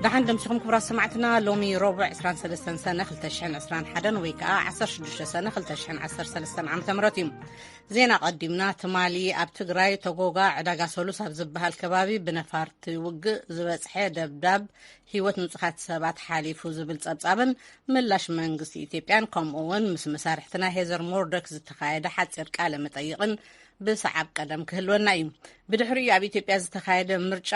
ደሓን ደምሲኹም ክቡራት ሰማዕትና። ሎሚ ረቡዕ ዕስራን ሰለስተን ሰነ ክልተ ሽሕን ዕስራን ሓደን ወይ ከዓ ዓሰርተ ሽዱሽተ ሰነ ክልተ ሽሕን ዓሰርተ ሰለስተን ዓመተ ምህረት እዩ። ዜና ቀዲምና። ትማሊ ኣብ ትግራይ ተጎጋ ዕዳጋ ሰሉስ ኣብ ዝበሃል ከባቢ ብነፋርቲ ውግእ ዝበፅሐ ደብዳብ ህይወት ንጹሓት ሰባት ሓሊፉ ዝብል ጸብጻብን ምላሽ መንግስቲ ኢትዮጵያን፣ ከምኡ እውን ምስ መሳርሕትና ሄዘር ሞርዶክ ዝተኻየደ ሓጺር ቃለ መጠይቕን ብሰዓብ ቀደም ክህልወና እዩ። ብድሕሪኡ ኣብ ኢትዮጵያ ዝተኻየደ ምርጫ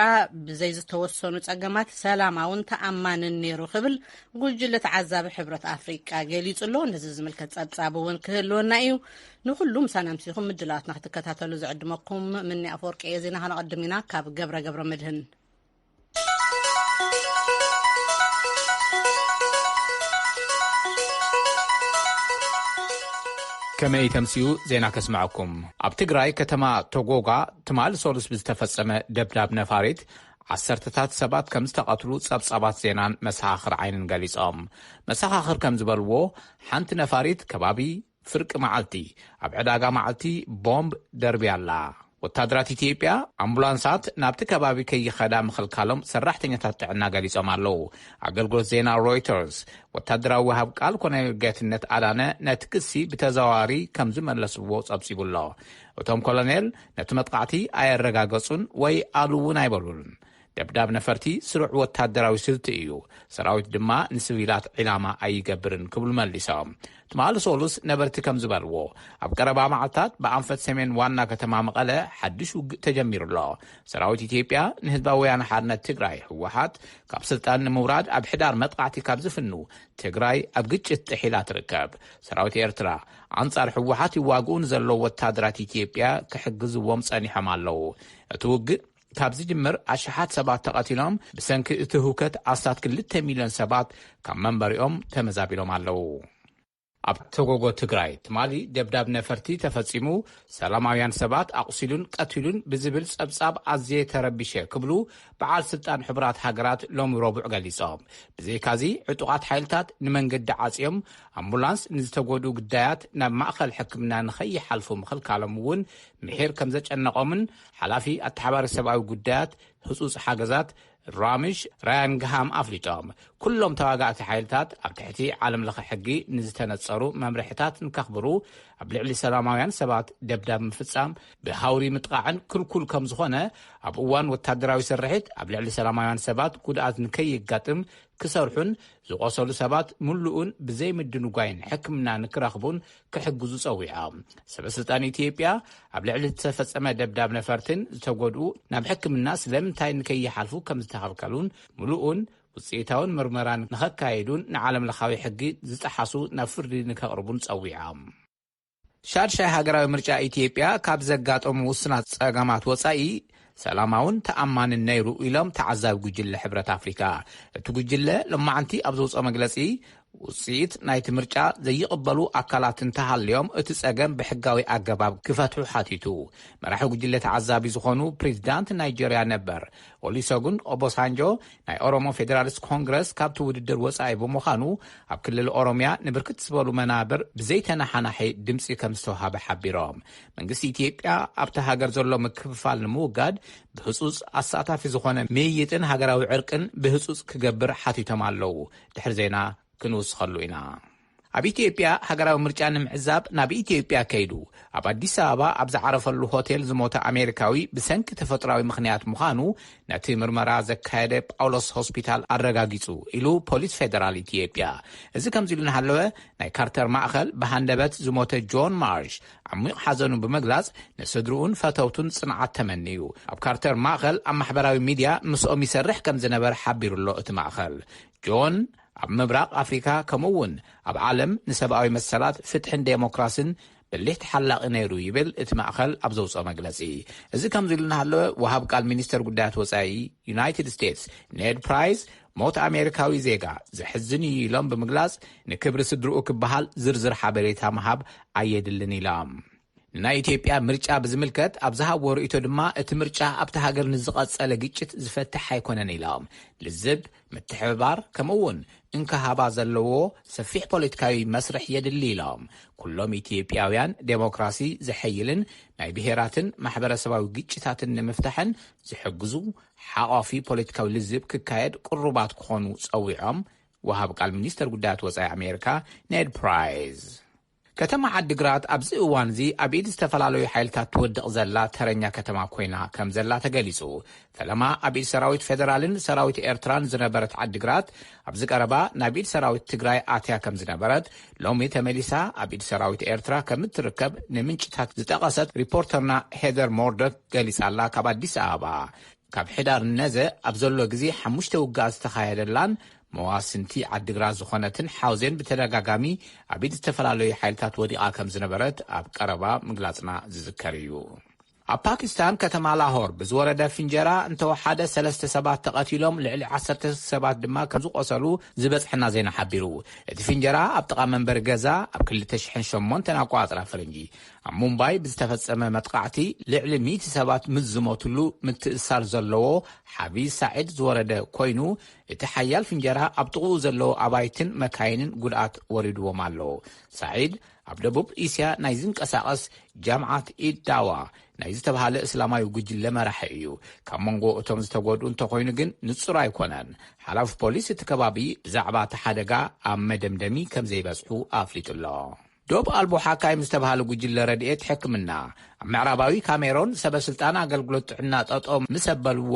ብዘይ ዝተወሰኑ ጸገማት ሰላማውን ተኣማንን ነይሩ ክብል ጉጅለ ተዓዛቢ ሕብረት ኣፍሪቃ ገሊጹ ኣሎ። ነዚ ዝምልከት ጸብጻብ እውን ክህልወና እዩ። ንኹሉ ምሳና ኣምሲኹም ምድላዋትና ክትከታተሉ ዝዕድመኩም ምኒ ኣፈወርቂ እየ። ዜና ከነቐድም ኢና ካብ ገብረ ገብረ መድህን። ከመይ ተምስዩ ዜና ከስምዐኩም። ኣብ ትግራይ ከተማ ቶጎጋ ትማሊ ሰሉስ ብዝተፈጸመ ደብዳብ ነፋሪት ዓሰርተታት ሰባት ከም ዝተቐትሉ ጸብጻባት ዜናን መሰኻኽር ዓይንን ገሊጾም። መሰኻኽር ከም ዝበልዎ፣ ሓንቲ ነፋሪት ከባቢ ፍርቂ መዓልቲ ኣብ ዕዳጋ መዓልቲ ቦምብ ደርብያ ኣላ። ወታደራት ኢትዮጵያ ኣምቡላንሳት ናብቲ ከባቢ ከይኸዳ ምኽልካሎም ሰራሕተኛታት ጥዕና ገሊጾም ኣለዉ። ኣገልግሎት ዜና ሮይተርስ ወታደራዊ ወሃብ ቃል ኮሎኔል ጌትነት ኣዳነ ነቲ ክሲ ብተዘዋዋሪ ከም ዝመለስዎ ጸብጺቡ ኣሎ። እቶም ኮሎኔል ነቲ መጥቃዕቲ ኣየረጋገጹን ወይ ኣሉ እውን ኣይበሉን። ደብዳብ ነፈርቲ ስሩዕ ወታደራዊ ስልቲ እዩ፣ ሰራዊት ድማ ንስቪላት ዒላማ ኣይገብርን ክብሉ መሊሶም። ትማሊ ሰሉስ ነበርቲ ከም ዝበልዎ፣ ኣብ ቀረባ መዓልታት ብኣንፈት ሰሜን ዋና ከተማ መቐለ ሓድሽ ውግእ ተጀሚሩ ኣሎ። ሰራዊት ኢትዮጵያ ንህዝባዊ ወያነ ሓርነት ትግራይ፣ ህወሓት፣ ካብ ስልጣን ንምውራድ ኣብ ሕዳር መጥቃዕቲ ካብ ዝፍኑ፣ ትግራይ ኣብ ግጭት ጥሒላ ትርከብ። ሰራዊት ኤርትራ ኣንጻር ህወሓት ይዋግኡ ንዘለዉ ወታደራት ኢትዮጵያ ክሕግዝዎም ጸኒሖም ኣለዉ። እቲ ውግእ ካብ ዝጅምር ኣሽሓት ሰባት ተቐቲሎም፣ ብሰንኪ እቲ ህውከት ኣስታት ክልተ ሚልዮን ሰባት ካብ መንበሪኦም ተመዛቢሎም ኣለዉ። ኣብ ተጎጎ ትግራይ ትማሊ ደብዳብ ነፈርቲ ተፈጺሙ፣ ሰላማውያን ሰባት ኣቑሲሉን ቀቲሉን ብዝብል ጸብጻብ ኣዝየ ተረቢሸ ክብሉ በዓል ስልጣን ሕቡራት ሃገራት ሎሚ ረቡዕ ገሊጾም። ብዘይካዚ ዕጡቓት ሓይልታት ንመንገዲ ዓጽዮም፣ ኣምቡላንስ ንዝተጎድኡ ግዳያት ናብ ማእኸል ሕክምና ንኸይሓልፉ ምኽልካሎም እውን ምሒር ከም ዘጨነቖምን ሓላፊ ኣተሓባሪ ሰብኣዊ ጉዳያት ህጹጽ ሓገዛት ራምሽ ራያን ግሃም ኣፍሊጦም። ኩሎም ተዋጋእቲ ሓይልታት ኣብ ትሕቲ ዓለም ለኸ ሕጊ ንዝተነጸሩ መምርሕታት ንከኽብሩ፣ ኣብ ልዕሊ ሰላማውያን ሰባት ደብዳብ ምፍጻም፣ ብሃውሪ ምጥቓዕን ክልኩል ከም ዝኾነ፣ ኣብ እዋን ወታደራዊ ስርሒት ኣብ ልዕሊ ሰላማውያን ሰባት ጉድኣት ንከይጋጥም ክሰርሑን ዝቖሰሉ ሰባት ምሉእን ብዘይ ምድንጓይን ሕክምና ንክረኽቡን ክሕግዙ ጸዊዖም። ሰበ ስልጣን ኢትዮጵያ ኣብ ልዕሊ ዝተፈጸመ ደብዳብ ነፈርትን ዝተጎድኡ ናብ ሕክምና ስለምንታይ ንከይሓልፉ ከም ዝተኸልከሉን ምሉእን ውጽኢታውን ምርመራ ንኸካየዱን ንዓለም ለኻዊ ሕጊ ዝጠሓሱ ናብ ፍርዲ ንከቕርቡን ጸዊዖም። ሻድሻይ ሃገራዊ ምርጫ ኢትዮጵያ ካብ ዘጋጠሙ ውሱናት ጸገማት ወጻኢ ሰላማውን ተኣማንን ነይሩ ኢሎም ተዓዛቢ ጉጅለ ሕብረት ኣፍሪካ። እቲ ጉጅለ ሎማዕንቲ ኣብ ዘውፅኦ መግለፂ፣ ውፅኢት ናይቲ ምርጫ ዘይቕበሉ ኣካላት እንተሃልዮም እቲ ጸገም ብሕጋዊ ኣገባብ ክፈትሑ ሓቲቱ። መራሒ ጉጅለ ተዓዛቢ ዝኾኑ ፕሬዚዳንት ናይጄርያ ነበር ኦሊሰጉን ኦቦሳንጆ ናይ ኦሮሞ ፌዴራሊስት ኮንግረስ ካብቲ ውድድር ወጻኢ ብምዃኑ፣ ኣብ ክልል ኦሮምያ ንብርክት ዝበሉ መናብር ብዘይተናሓናሒ ድምፂ ከም ዝተውሃበ ሓቢሮም። መንግስቲ ኢትዮጵያ ኣብቲ ሃገር ዘሎ ምክፍፋል ንምውጋድ ብህጹጽ ኣሳታፊ ዝኾነ ምይይጥን ሃገራዊ ዕርቅን ብህጹጽ ክገብር ሓቲቶም ኣለዉ። ድሕሪ ዜና ክንውስኸሉ ኢና። ኣብ ኢትዮጵያ ሃገራዊ ምርጫ ንምዕዛብ ናብ ኢትዮጵያ ከይዱ ኣብ ኣዲስ ኣበባ ኣብ ዝዓረፈሉ ሆቴል ዝሞተ ኣሜሪካዊ ብሰንኪ ተፈጥሯዊ ምኽንያት ምዃኑ ነቲ ምርመራ ዘካየደ ጳውሎስ ሆስፒታል ኣረጋጊጹ ኢሉ ፖሊስ ፌደራል ኢትዮጵያ። እዚ ከምዚ ኢሉ እናሃለወ፣ ናይ ካርተር ማእኸል ብሃንደበት ዝሞተ ጆን ማርሽ ዓሚቕ ሓዘኑ ብምግላጽ፣ ንስድርኡን ፈተውቱን ጽንዓት ተመንዩ። ኣብ ካርተር ማእኸል ኣብ ማሕበራዊ ሚድያ ምስኦም ይሰርሕ ከም ዝነበረ ሓቢሩ ኣሎ እቲ ማእኸል። ጆን ኣብ ምብራቕ ኣፍሪካ ከምኡ እውን ኣብ ዓለም ንሰብኣዊ መሰላት፣ ፍትሕን ዴሞክራስን በሊሕ ተሓላቒ ነይሩ ይብል እቲ ማእኸል ኣብ ዘውፅኦ መግለፂ። እዚ ከምዚ ኢሉ እናሃለወ፣ ወሃብ ቃል ሚኒስተር ጉዳያት ወፃኢ ዩናይትድ ስቴትስ ኔድ ፕራይስ ሞት ኣሜሪካዊ ዜጋ ዘሕዝን እዩ ኢሎም ብምግላጽ፣ ንክብሪ ስድርኡ ክበሃል ዝርዝር ሓበሬታ ምሃብ ኣየድልን ኢሎም። ናይ ኢትዮጵያ ምርጫ ብዝምልከት ኣብ ዝሃብዎ ርእይቶ ድማ፣ እቲ ምርጫ ኣብቲ ሃገር ንዝቐጸለ ግጭት ዝፈትሕ ኣይኮነን ኢሎም። ልዝብ፣ ምትሕብባር፣ ከምኡ እውን እንክሃባ ዘለዎ ሰፊሕ ፖለቲካዊ መስርሕ የድሊ ኢሎም። ኩሎም ኢትዮጵያውያን ዴሞክራሲ ዘሐይልን ናይ ብሄራትን ማሕበረሰባዊ ግጭታትን ንምፍታሕን ዝሕግዙ ሓቋፊ ፖለቲካዊ ልዝብ ክካየድ ቅሩባት ክኾኑ ጸዊዖም። ወሃብ ቃል ሚኒስተር ጉዳያት ወጻኢ ኣሜሪካ ኔድ ፕራይስ። ከተማ ዓዲግራት ኣብዚ እዋን እዚ ኣብ ኢድ ዝተፈላለዩ ሓይልታት ትወድቕ ዘላ ተረኛ ከተማ ኮይና ከም ዘላ ተገሊጹ። ፈለማ ኣብ ኢድ ሰራዊት ፌደራልን ሰራዊት ኤርትራን ዝነበረት ዓዲግራት፣ ኣብዚ ቀረባ ናብ ኢድ ሰራዊት ትግራይ ኣትያ ከም ዝነበረት፣ ሎሚ ተመሊሳ ኣብ ኢድ ሰራዊት ኤርትራ ከም እትርከብ ንምንጭታት ዝጠቐሰት ሪፖርተርና ሄደር ሞርዶክ ገሊጻ ኣላ። ካብ ኣዲስ ኣበባ። ካብ ሕዳር ነዘ ኣብ ዘሎ ግዜ ሓሙሽተ ውግኣት ዝተኻየደላን መዋስንቲ ዓዲግራት ዝኾነትን ሓውዜን ብተደጋጋሚ ኣብ ኢድ ዝተፈላለዩ ሓይልታት ወዲቓ ከም ዝነበረት ኣብ ቀረባ ምግላጽና ዝዝከር እዩ። ኣብ ፓኪስታን ከተማ ላሆር ብዝወረደ ፍንጀራ እንተወሓደ ሰለስተ ሰባት ተቐቲሎም፣ ልዕሊ ዓሰርተ ሰባት ድማ ከም ዝቖሰሉ ዝበጽሐና ዜና ሓቢሩ። እቲ ፍንጀራ ኣብ ጥቓ መንበሪ ገዛ ኣብ ክልተ ሽሕን ሸሞንተን ኣቆጻጽራ ፈረንጂ ኣብ ሙምባይ ብዝተፈጸመ መጥቃዕቲ ልዕሊ ሚእቲ ሰባት ምስ ዝሞትሉ ምትእስሳር ዘለዎ ሓፊዝ ሳዒድ ዝወረደ ኮይኑ፣ እቲ ሓያል ፍንጀራ ኣብ ጥቕኡ ዘለዉ ኣባይትን መካይንን ጉድኣት ወሪድዎም ኣሎ። ሳዒድ ኣብ ደቡብ እስያ ናይ ዝንቀሳቐስ ጃምዓት ኢድ ዳዋ ናይ ዝተባህለ እስላማዊ ጉጅለ መራሒ እዩ። ካብ መንጎ እቶም ዝተጎድኡ እንተኾይኑ ግን ንጹር ኣይኮነን። ሓላፊ ፖሊስ እቲ ከባቢ ብዛዕባ እቲ ሓደጋ ኣብ መደምደሚ ከም ዘይበጽሑ ኣፍሊጡ ኣሎ። ዶብ ኣልቦ ሓካይም ዝተባህለ ጉጅለ ረድኤት ሕክምና ኣብ ምዕራባዊ ካሜሮን ሰበ ስልጣን ኣገልግሎት ጥዕና ጠጠው ምስ ኣበልዎ፣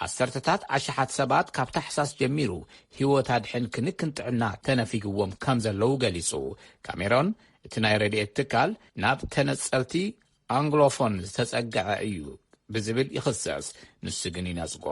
ዓሰርተታት ኣሽሓት ሰባት ካብ ታሕሳስ ጀሚሩ ህይወት ኣድሕን ክንክን ጥዕና ተነፊግዎም ከም ዘለዉ ገሊጹ። ካሜሮን እቲ ናይ ረድኤት ትካል ናብ ተነጸልቲ ኣንግሎፎን ዝተጸግዐ እዩ ብዝብል ይኽሰስ፣ ንሱ ግን ይነጽጎ።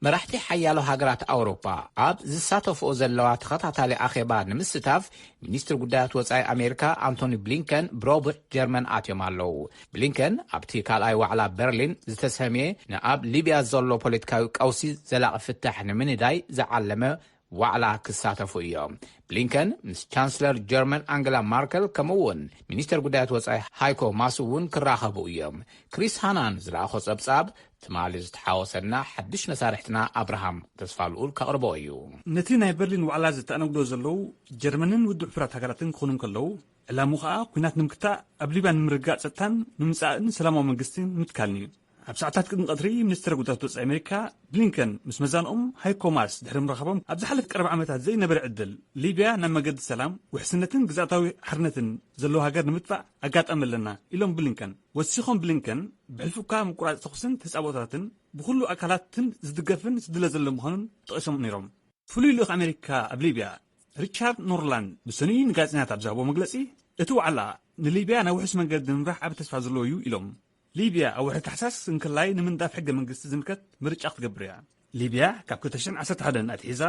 መራሕቲ ሓያሎ ሃገራት ኣውሮፓ ኣብ ዝሳተፍኦ ዘለዋ ተኸታታሊ ኣኼባ ንምስታፍ፣ ሚኒስትር ጉዳያት ወጻኢ ኣሜሪካ ኣንቶኒ ብሊንከን ብረቡዕ ጀርመን ኣትዮም ኣለዉ። ብሊንከን ኣብቲ ካልኣይ ዋዕላ በርሊን ዝተሰምየ ንኣብ ሊብያ ዘሎ ፖለቲካዊ ቀውሲ ዘላቒ ፍታሕ ንምንዳይ ዝዓለመ ዋዕላ ክሳተፉ እዮም። ብሊንከን ምስ ቻንስለር ጀርመን ኣንገላ ማርከል ከምኡ እውን ሚኒስተር ጉዳያት ወጻኢ ሃይኮ ማስ እውን ክራኸቡ እዮም። ክሪስ ሃናን ዝለኣኾ ጸብጻብ ትማሊ ዝተሓወሰና ሓድሽ መሳርሕትና ኣብርሃም ተስፋልኡል ከቕርቦ እዩ። ነቲ ናይ በርሊን ዋዕላ ዝተኣነግዶ ዘለዉ ጀርመንን ውድብ ሕቡራት ሃገራትን ክኾኑ እንከለዉ፣ ዕላሙ ኸኣ ኲናት ንምክታእ፣ ኣብ ሊብያ ንምርግጋእ ጸጥታን ንምምጻእን ሰላማዊ መንግስቲ ንምትካልን እዩ። ኣብ ሰዓታት ቅድሚ ቀትሪ ሚኒስትር ጉዳያት ወጻኢ ኣሜሪካ ብሊንከን ምስ መዛንኦም ሃይኮ ማስ ድሕሪ ምርኻቦም፣ ኣብ ዝሓለፈ ቀረባ ዓመታት ዘይነበረ ዕድል ሊብያ ናብ መገዲ ሰላም፣ ውሕስነትን ግዝኣታዊ ሓርነትን ዘለዎ ሃገር ንምጥፋእ ኣጋጣሚ ኣለና ኢሎም ብሊንከን። ወሲኾም ብሊንከን፣ ብሕልፊ እኳ ምቁራጽ ተኹስን ተጻብኦታትን ብኹሉ ኣካላትን ዝድገፍን ዝድለ ዘሎ ምዃኑን ጠቒሶም ነይሮም። ፍሉይ ልኡኽ ኣሜሪካ ኣብ ሊብያ ሪቻርድ ኖርላንድ ብሰኑይ ንጋዜጠኛታት ኣብ ዝሃቦ መግለጺ፣ እቲ ዋዕላ ንሊብያ ናብ ውሑስ መንገዲ ንምምራሕ ዓቢ ተስፋ ዘለዎ እዩ ኢሎም። ሊብያ ኣብ ወርሒ ታሕሳስ እንክላይ ንምንዳፍ ሕገ መንግስቲ ዝምልከት ምርጫ ክትገብር እያ። ሊብያ ካብ ክልተ ሽሕን ዓሰርተ ሓደን ኣትሒዛ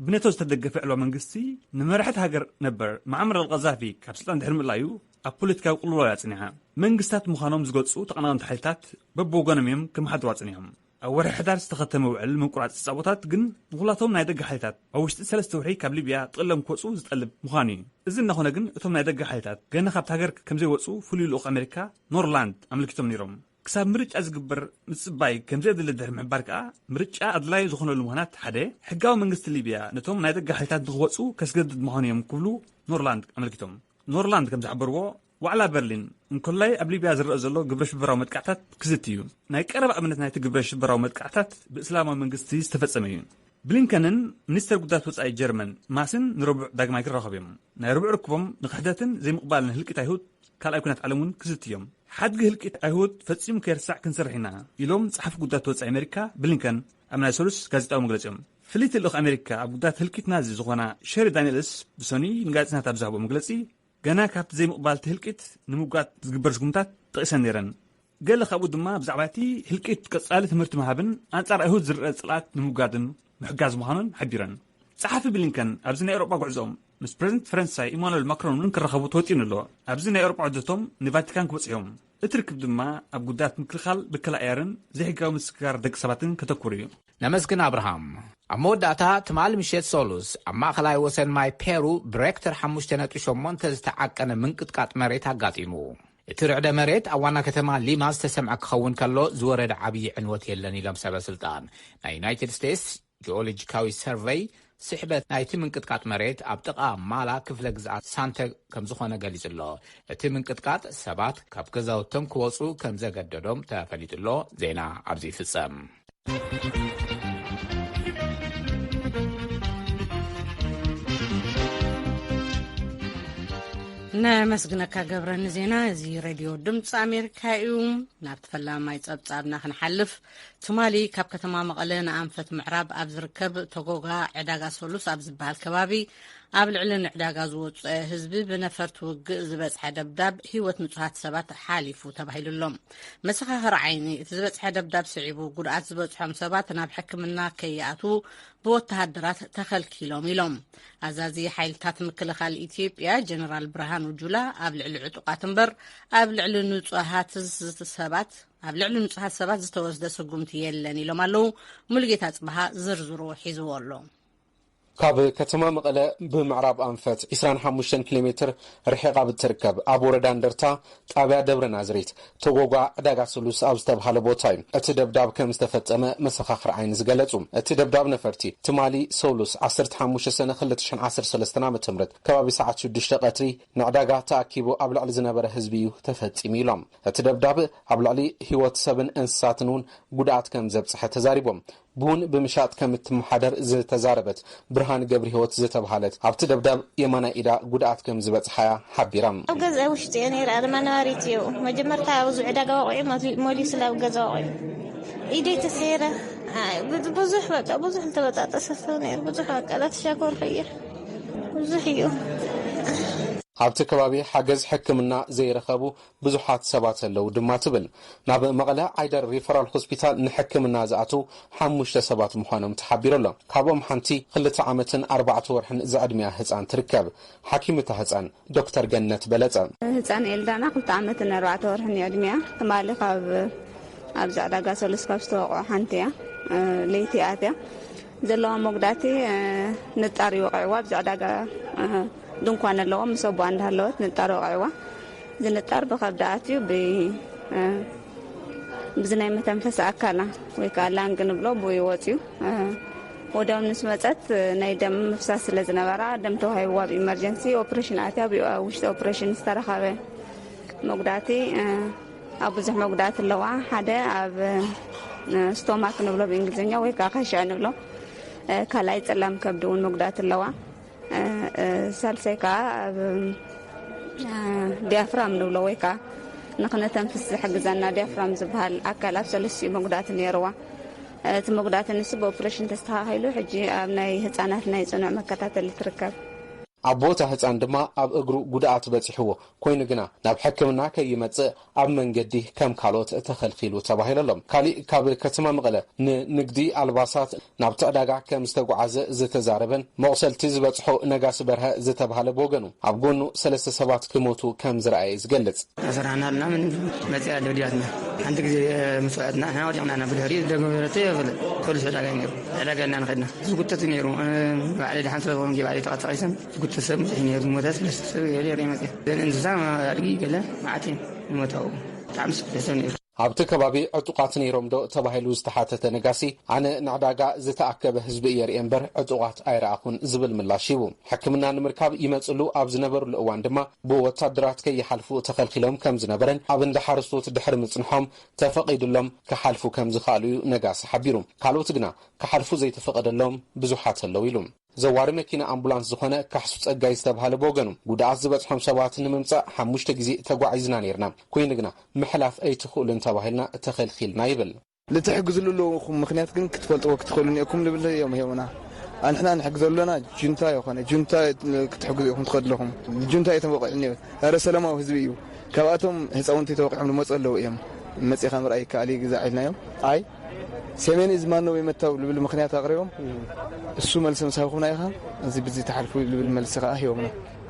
ብነቶ ዝተደገፈ ዕልዋ መንግስቲ ንመራሕቲ ሃገር ነበር መዓመር ኣልቀዛፊ ካብ ስልጣን ድሕሪ ምእላዩ ኣብ ፖለቲካዊ ቅልውላው እያ ጸኒሓ። መንግስታት ምዃኖም ዝገልጹ ተቐናቐንቲ ሓይልታት በብወገኖም እዮም ክመሓድርዋ ጸኒሖም። ኣብ ወርሒ ሕዳር ዝተኸተመ ውዕል ምቁራጽ ጸብኦታት ግን ንኹላቶም ናይ ደገ ሓይልታት ኣብ ውሽጢ ሰለስተ ወርሒ ካብ ሊብያ ጥቕሎም ክወጹ ዝጠልብ ምዃኑ እዩ። እዚ እናኾነ ግን እቶም ናይ ደገ ሓይልታት ገና ካብቲ ሃገር ከም ዘይወጹ ፍሉይ ልኡኽ ኣሜሪካ ኖርላንድ ኣመልኪቶም ነይሮም። ክሳብ ምርጫ ዝግበር ምጽባይ ከም ዘየድሊ ድሕሪ ምሕባር ከኣ፣ ምርጫ ኣድላዪ ዝኾነሉ ምኽንያት ሓደ፣ ሕጋዊ መንግስቲ ሊብያ ነቶም ናይ ደገ ሓይልታት ንኽወጹ ከስገድድ ምዃኑ እዮም ክብሉ ኖርላንድ ኣመልኪቶም። ኖርላንድ ከም ዝሓበርዎ፣ ዋዕላ በርሊን እንኮላይ ኣብ ሊብያ ዝረአ ዘሎ ግብረ ሽበራዊ መጥቃዕታት ክዝቲ እዩ። ናይ ቀረባ ኣብነት ናይቲ ግብረ ሽበራዊ መጥቃዕታት ብእስላማዊ መንግስቲ ዝተፈጸመ እዩ። ብሊንከንን ሚኒስተር ጉዳያት ወጻኢ ጀርመን ማስን ንረቡዕ ዳግማይ ክራኸቡ እዮም። ናይ ረቡዕ ርክቦም ንክሕደትን ዘይምቕባልን ህልቂት ኣይሁድ ካልኣይ ኲናት ዓለም እውን ክዝቲ እዮም። ሓድጊ ህልቂት ኣይሁድ ፈጺሙ ከይርሳዕ ክንሰርሕ ኢና ኢሎም ጸሓፊ ጉዳያት ወጻኢ ኣሜሪካ ብሊንከን ኣብ ናይ ሰሉስ ጋዜጣዊ መግለጺኦም። ፍልይቲ ልኡኽ ኣሜሪካ ኣብ ጉዳያት ህልቂት ናዚ ዝኾና ሸሪ ዳንኤልስ ብሰኑይ ንጋዜጠኛታት ኣብ ዝሃቦ መግለጺ፣ ገና ካብቲ ዘይምቕባል እቲ ህልቂት ንምውጋድ ዝግበር ስጉምታት ጠቒሰን ነይረን። ገለ ካብኡ ድማ ብዛዕባ እቲ ህልቂት ቀጻሊ ትምህርቲ ምሃብን ኣንጻር ኣይሁድ ዝረአ ጽልኣት ንምውጋድን ምሕጋዝ ምዃኑን ሓቢረን። ጸሓፊ ብሊንከን ኣብዚ ናይ ኤውሮጳ ጉዕዞኦም ምስ ፕረዚደንት ፈረንሳይ ኢማኑኤል ማክሮን እውን ክራኸቡ ተወጢኑ ኣሎ። ኣብዚ ናይ ኤውሮጳ ዑደቶም ንቫቲካን ክበጽሑ እዮም። እቲ ርክብ ድማ ኣብ ጉዳያት ምክልኻል ብከላ ኣየርን ዘይሕጋዊ ምስግጋር ደቂ ሰባትን ከተኩር እዩ። ነመስግን ኣብርሃም። ኣብ መወዳእታ ትማሊ ምሸት ሰሉስ ኣብ ማእኸላይ ወሰን ማይ ፔሩ ብሬክተር ሓሙሽተ ነጥቢ ሸሞንተ ዝተዓቀነ ምንቅጥቃጥ መሬት ኣጋጢሙ። እቲ ርዕደ መሬት ኣብ ዋና ከተማ ሊማ ዝተሰምዐ ክኸውን ከሎ፣ ዝወረደ ዓብዪ ዕንወት የለን ኢሎም ሰበ ስልጣን። ናይ ዩናይትድ ስቴትስ ጂኦሎጂካዊ ሰርቨይ ስሕበት ናይቲ ምንቅጥቃጥ መሬት ኣብ ጥቓ ማላ ክፍለ ግዝኣት ሳንተ ከም ዝኾነ ገሊጹ ኣሎ። እቲ ምንቅጥቃጥ ሰባት ካብ ገዛውቶም ክወጹ ከም ዘገደዶም ተፈሊጡ ኣሎ። ዜና ኣብዚ ይፍጸም። ነመስግነካ ገብረ ንዜና። እዚ ሬድዮ ድምፂ ኣሜሪካ እዩ። ናብቲ ፈላማይ ጸብጻብና ክንሓልፍ፣ ትማሊ ካብ ከተማ መቐለ ንኣንፈት ምዕራብ ኣብ ዝርከብ ተጎጋ ዕዳጋ ሰሉስ ኣብ ዝበሃል ከባቢ ኣብ ልዕሊ ንዕዳጋ ዝወፀ ህዝቢ ብነፈርቲ ውግእ ዝበፅሐ ደብዳብ ህይወት ንጹሃት ሰባት ሓሊፉ ተባሂሉ ኣሎ። መሰኻኽር ዓይኒ እቲ ዝበፅሐ ደብዳብ ስዒቡ ጉድኣት ዝበፅሖም ሰባት ናብ ሕክምና ከይኣትዉ ብወተሃደራት ተኸልኪሎም ኢሎም። ኣዛዚ ሓይልታት ምክልኻል ኢትዮጵያ ጀነራል ብርሃኑ ጁላ ኣብ ልዕሊ ዕጡቓት እምበር ኣብ ልዕሊ ንጹሃት ሰባት ኣብ ልዕሊ ንጹሃት ሰባት ዝተወስደ ስጉምቲ የለን ኢሎም ኣለዉ። ሙሉጌታ ጽብሃ ዝርዝሩ ሒዝዎ ኣሎ። ካብ ከተማ መቐለ ብምዕራብ ኣንፈት ዕስራን ሓሙሽተን ኪሎ ሜትር ርሒቓ ብትርከብ ኣብ ወረዳ እንደርታ ጣብያ ደብረ ናዝሬት ተጎጓ ዕዳጋ ስሉስ ኣብ ዝተብሃለ ቦታ እዩ እቲ ደብዳብ ከም ዝተፈጸመ መሰኻኽር ዓይኒ ዝገለጹ። እቲ ደብዳብ ነፈርቲ ትማሊ ሰሉስ ዓሰርተ ሓሙሽተ ሰነ ክልተ ሽሕን ዓሰርተ ሰለስተን ዓመተ ምህረት ከባቢ ሰዓት ሽዱሽተ ቀትሪ ንዕዳጋ ተኣኪቡ ኣብ ልዕሊ ዝነበረ ህዝቢ እዩ ተፈጺሙ ኢሎም። እቲ ደብዳብ ኣብ ልዕሊ ህይወት ሰብን እንስሳትን እውን ጉድኣት ከም ዘብጽሐ ተዛሪቦም። ቡን ብምሻጥ ከም እትመሓደር ዝተዛረበት ብርሃን ገብረ ህይወት ዝተብሃለት ኣብቲ ደብዳብ የማናይ ኢዳ ጉድኣት ከም ዝበጽሓያ ሓቢራ። ኣብ ገዛ ውሽጢ እየ ነይረ፣ ኣነ ነባሪት እየ። መጀመርታ ኣብዚ ዕዳጋ ወቂዑ መሊ-፣ መሊሱ ናብ ገዛ ወቂዑ። ኢደይ ተሰይረ። ኣይ፣ ብዙ-፣ ብዙሕ በቃ፣ ብዙሕ ዝተበጣጠሰ ሰብ ነይሩ። ብዙሕ በቃ፣ ላተሻገርኩ እየ። ብዙሕ እዩ። ኣብቲ ከባቢ ሓገዝ ሕክምና ዘይረኸቡ ብዙሓት ሰባት ኣለዉ ድማ ትብል። ናብ መቐለ ዓይደር ሪፈራል ሆስፒታል ንሕክምና ዝኣትዉ ሓሙሽተ ሰባት ምዃኖም ተሓቢሩ ኣሎ። ካብኦም ሓንቲ ክልተ ዓመትን ኣርባዕተ ወርሕን ዝዕድሚያ ህጻን ትርከብ። ሓኪም እታ ህጻን ዶክተር ገነት በለጸ። ህጻን ኤልዳና ክልተ ዓመትን ኣርባዕተ ወርሕን እዩ ዕድሚያ። ትማሊ ካብ ኣብዚ ዕዳጋ ሰሉስ ካብ ዝተወቕዑ ሓንቲ እያ። እ፣ ለይቲ ኣትያ ዘለዋ መጉዳእቲ፣ እ፣ ንጣር ይወቕዕዋ። ኣብዚ ዕዳጋ፣ እ፣ ድንኳን ኣለዎም። ምስ ኣቦኣ እንዳሃለወት ንጣር ወቕዕዋ። እዚ ንጣር ብኸብዳ ኣትዩ ብ-፣ እ፣ ብዚ ናይ መተንፈሲ ኣካላ ወይ ከዓ ላንግ ንብሎ ብኡ ይወፅዩ። እ፣ ወዲያው ምስ መፀት፣ እ፣ ናይ ደም ምፍሳስ ስለ ዝነበራ ደም ተዋሂብዋ ብ ኢመርጀንሲ ኦፕሬሽን ኣትያ። ኣብ ውሽጢ ኦፕሬሽን ዝተረኸበ መጉዳእቲ፣ እ፣ ኣብ ብዙሕ መጉዳእቲ ኣለዋ። ሓደ ኣብ፣ እ፣ ስቶማክ ንብሎ ብእንግሊዝኛ ወይ ከዓ ከሽዐ ንብሎ፣ እ፣ ካልኣይ ፀላም ከብዲ እውን መጉዳእቲ ኣለዋ። እ፣ እ፣ ሳልሳይ ከዓ ኣብ፣ እ፣ ዲያፍራም ንብሎ ወይ ከዓ ንክነተንፍስ ዝሕግዘና ዲያፍራም ዝበሃል ኣካል ኣብ ሰለስቲኡ መጉዳእቲ ነይርዋ። እቲ መጉዳእቲ ንሱ ብኦፕሬሽን ተስተኻኺሉ ሕጂ ኣብ ናይ ህፃናት ናይ ፅኑዕ መከታተሊ ትርከብ። ኣቦ እታ ህፃን ድማ ኣብ እግሩ ጉድኣት በፂሕዎ ኮይኑ ግና ናብ ሕክምና ከይመፅእ ኣብ መንገዲ ከም ካልኦት ተኸልኪሉ ተባሂሉ ኣሎ። ካሊእ ካብ ከተማ መቐለ ንንግዲ ኣልባሳት ናብቲ ዕዳጋ ከም ዝተጓዓዘ ዝተዛረበን መቑሰልቲ ዝበፅሖ ነጋሲ በርሀ ዝተባሃለ ብወገኑ ኣብ ጎኑ ሰለስተ ሰባት ክሞቱ ከም ዝረኣየ ዝገልፅ። ኣሰራሕና ኣለና ምን መፅያ ደብዲባትና ሓንቲ ግዜ ምስ ወዐትና ንሕና ወዲቕና ኢና። ብድሕሪኡ ደገበረቶ የብለ ፖሊስ ዕዳጋ እዩ ነይሩ። ዕዳጋ ኢልና ንኸድና ዝጉተት እዩ ነይሩ። እ፣ ባዕለይ ደሓን ስለ ዝኾንኩ ባዕለይ ተቐሳቒሰ ዝጉተት ሰብ ብዙሕ እዩ ነይሩ። ዝሞተ ሰለስተ ሰብ ገለ ይርኢ መፅያ። ዘን እንስሳ ኣድጊ ገለ መዓት እዮም ዝሞታው። ብጣዕሚ ስፍሕ ሰብ ነይሩ። ኣብቲ ከባቢ ዕጡቓት ነይሮም ዶ ተባሂሉ ዝተሓተተ ነጋሲ፣ ኣነ ንዕዳጋ ዝተኣከበ ህዝቢ እየ ርእየ እምበር ዕጡቓት ኣይረኣኹን ዝብል ምላሽ ሂቡ። ሕክምና ንምርካብ ይመጽሉ ኣብ ዝነበሩሉ እዋን ድማ ብወታደራት ከይሓልፉ ተኸልኪሎም ከም ዝነበረን ኣብ እንዳ ሓረስቶት ድሕሪ ምጽንሖም ተፈቒዱሎም ክሓልፉ ከም ዝኸኣሉ እዩ ነጋሲ ሓቢሩ። ካልኦት ግና ክሓልፉ ዘይተፈቐደሎም ብዙሓት ኣለዉ ኢሉ። ዘዋሪ መኪና ኣምቡላንስ ዝኾነ ካሕሱ ጸጋይ ዝተባህለ ብወገኑ፣ ጉድኣት ዝበጽሖም ሰባት ንምምጻእ ሓሙሽተ ግዜ ተጓዒዝና ነይርና፣ ኮይኑ ግና ምሕላፍ ኣይትኽእሉን ተባሂልና ተኸልኪልና ይብል። ልትሕግዝሉ ኣለኹም ምኽንያት ግን ክትፈልጥዎ ክትኽእሉን ኢኹም ልብል እዮም ሂቦምና። ኣንሕና ንሕግዘሉ ኣለና፣ ጁንታ ይኾነ፣ ጁንታ ክትሕግዙ ኢኹም ትኸዱ ኣለኹም። ጁንታ እዩ ተወቒዑ እኒኦ። ኧረ ሰላማዊ ህዝቢ እዩ። ካብኣቶም ህፃውንቲ ተወቒዖም ዝመፁ ኣለዉ እዮም። መፂኻ ምርኣይ ይከኣል እዩ ግዛዕ ኢልናዮም። ኣይ ሰሜን እዝ ማን ነው የመታው ልብል ምኽንያት ኣቕሪቦም፣ እሱ መልሲ ምስ ሃብኹምና ኢኻ፣ እዚ ብዚ ተሓልፉ ልብል መልሲ ከዓ ሂቦምና።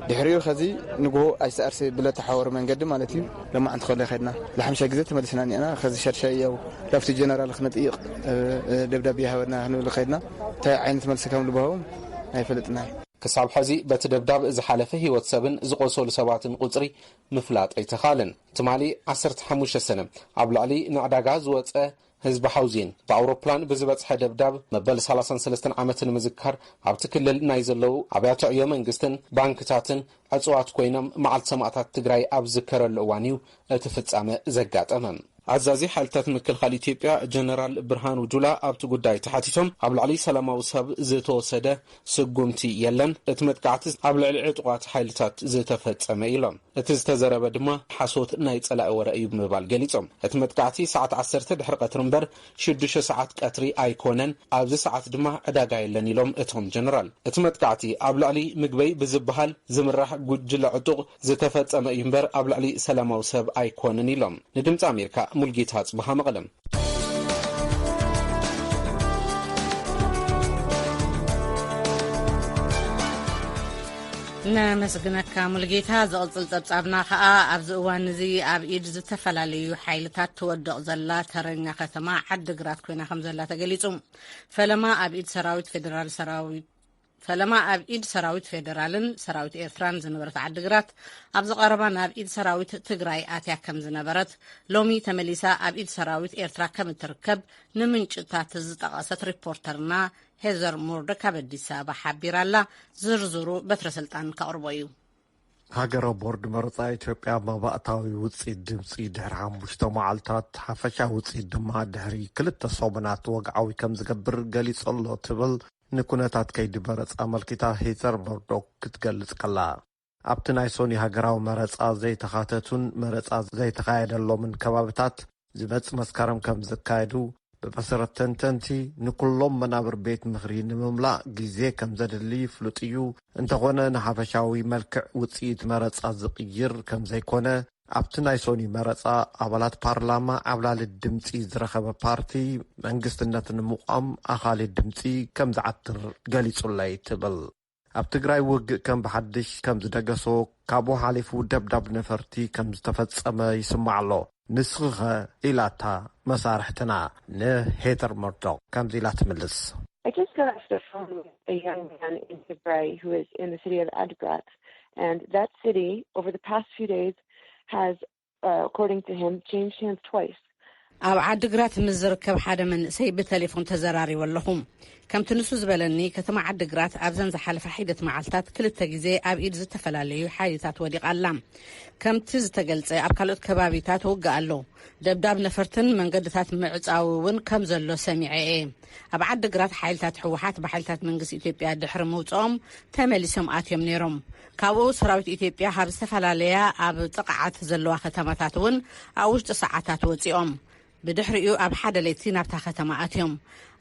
ድሕሪኡ ኸዚ ንግሆ ኣይሰኣርሲ ብለ ተሓወሩ መንገዲ ማለት እዩ። ለማዕንቲ ከሎ ይኸድና። ለሓምሻ ግዜ ተመልስና እኒአና። ኸዚ ሸርሻይ ያው ላፍቲ ጀነራል ክነጥይቕ፣ እ፣ እ፣ ደብዳቤ ይሃበና ክንብል ኸድና። እንታይ ዓይነት መልሲ ከም ልባህቦም ኣይፈልጥና። ክሳብ ሕዚ በቲ ደብዳብ ዝሓለፈ ህይወት ሰብን ዝቖሰሉ ሰባትን ቁጽሪ ምፍላጥ ኣይተኻልን። ትማሊ ዓሰርተ ሓሙሽተ ሰነ ኣብ ልዕሊ ንዕዳጋ ዝወጸ ህዝቢ ሓውዜን ብኣውሮፕላን ብዝበጽሐ ደብዳብ መበል ሰላሳን ሰለስተን ዓመት ንምዝካር ኣብቲ ክልል ናይ ዘለዉ ኣብያተ ዕዮ መንግስትን ባንክታትን ዕጽዋት ኮይኖም መዓልቲ ሰማእታት ትግራይ ኣብ ዝዝከረሉ እዋን እዩ እቲ ፍጻመ ዘጋጠመ። ኣዛዚ ሓይልታት ምክልኻል ኢትዮጵያ ጀነራል ብርሃኑ ጁላ ኣብቲ ጉዳይ ተሓቲቶም ኣብ ልዕሊ ሰላማዊ ሰብ ዝተወሰደ ስጉምቲ የለን፣ እቲ መጥቃዕቲ ኣብ ልዕሊ ዕጡቓት ሓይልታት ዝተፈጸመ ኢሎም። እቲ ዝተዘረበ ድማ ሓሶት ናይ ጸላኢ ወረ እዩ ብምባል ገሊጾም። እቲ መጥቃዕቲ ሰዓት ዓሰርተ ድሕሪ ቀትሪ እምበር ሽዱሽተ ሰዓት ቀትሪ ኣይኮነን፣ ኣብዚ ሰዓት ድማ ዕዳጋ የለን ኢሎም እቶም ጀነራል። እቲ መጥቃዕቲ ኣብ ልዕሊ ምግበይ ብዝበሃል ዝምራሕ ጉጅለ ዕጡቕ ዝተፈጸመ እዩ እምበር ኣብ ልዕሊ ሰላማዊ ሰብ ኣይኮነን ኢሎም። ንድምፂ ኣሜሪካ ሙልጌታ ጽብሃ መቐለም። ነመስግነካ ሙልጌታ። ዝቕጽል ጸብጻብና ከኣ ኣብዚ እዋን እዚ ኣብ ኢድ ዝተፈላለዩ ሓይልታት ትወድቕ ዘላ ተረኛ ከተማ ዓድግራት ኮይና ከም ዘላ ተገሊጹ። ፈለማ ኣብ ኢድ ሰራዊት ፌደራል ሰራዊት ፈለማ ኣብ ኢድ ሰራዊት ፌደራልን ሰራዊት ኤርትራን ዝነበረት ዓድግራት ኣብዚ ቀረባ ናብ ኢድ ሰራዊት ትግራይ ኣትያ ከም ዝነበረት፣ ሎሚ ተመሊሳ ኣብ ኢድ ሰራዊት ኤርትራ ከም እትርከብ ንምንጭታት ዝጠቐሰት ሪፖርተርና ሄዘር ሙርዶክ ካብ ኣዲስ ኣበባ ሓቢራ ኣላ። ዝርዝሩ በትረ ስልጣን ከቕርቦ እዩ። ሃገራዊ ቦርድ መረጻ ኢትዮጵያ መባእታዊ ውጽኢት ድምጺ ድሕሪ ሓሙሽተ መዓልታት፣ ሓፈሻዊ ውጽኢት ድማ ድሕሪ ክልተ ሰሙናት ወግዓዊ ከም ዝገብር ገሊጹ ኣሎ ትብል ንኩነታት ከይዲ መረጻ ኣመልኪታ ሄዘር መርዶክ ክትገልጽ ከላ፣ ኣብቲ ናይ ሶኒ ሃገራዊ መረጻ ዘይተኻተቱን መረጻ ዘይተኻየደሎምን ከባብታት ዝመጽእ መስከረም ከም ዝካየዱ ብመሰረት ተንተንቲ፣ ንኩሎም መናብር ቤት ምኽሪ ንምምላእ ግዜ ከም ዘድሊ ፍሉጥ እዩ። እንተኾነ ንሓፈሻዊ መልክዕ ውጽኢት መረጻ ዝቕይር ከም ዘይኮነ፣ ኣብቲ ናይ ሶኒ መረጻ ኣባላት ፓርላማ ዓብላሊ ድምጺ ዝረኸበ ፓርቲ መንግስትነት ንምቋም ኣኻሊ ድምጺ ከም ዝዓትር ገሊጹለይ ትብል። ኣብ ትግራይ ውግእ ከም ብሓድሽ ከም ዝደገሶ፣ ካብኡ ሓሊፉ ደብዳብ ነፈርቲ ከም ዝተፈጸመ ይስማዕ ኣሎ። ንስኺኸ? ኢላታ መሳርሕትና ንሄተር መርዶክ ከምዚ ኢላ ትምልስ። I just got off the phone with a young man in Tigray who is in the city of Adigrat, and that city over the past few days has, uh, according to him, changed hands twice. ኣብ ዓድግራት ምስ ዝርከብ ሓደ መንእሰይ ብቴሌፎን ተዘራሪበ ኣለኹ። ከምቲ ንሱ ዝበለኒ፣ ከተማ ዓድግራት ኣብዘን ዝሓለፋ ሒደት መዓልታት ክልተ ግዜ ኣብ ኢድ ዝተፈላለዩ ሓይልታት ወዲቓ ኣላ። ከምቲ ዝተገልጸ፣ ኣብ ካልኦት ከባቢታት ውግእ ኣሎ። ደብዳብ ነፈርትን መንገድታት ምዕጻው እውን ከም ዘሎ ሰሚዐ እየ። ኣብ ዓድግራት ሓይልታት ህወሓት ብሓይልታት መንግስቲ ኢትዮጵያ ድሕሪ ምውጽኦም ተመሊሶም ኣትዮም ነይሮም። ካብኡ ሰራዊት ኢትዮጵያ ካብ ዝተፈላለያ ኣብ ጥቕዓት ዘለዋ ከተማታት እውን ኣብ ውሽጢ ሰዓታት ወጺኦም። ብድሕሪኡ ኣብ ሓደ ለይቲ ናብታ ከተማ ኣትዮም።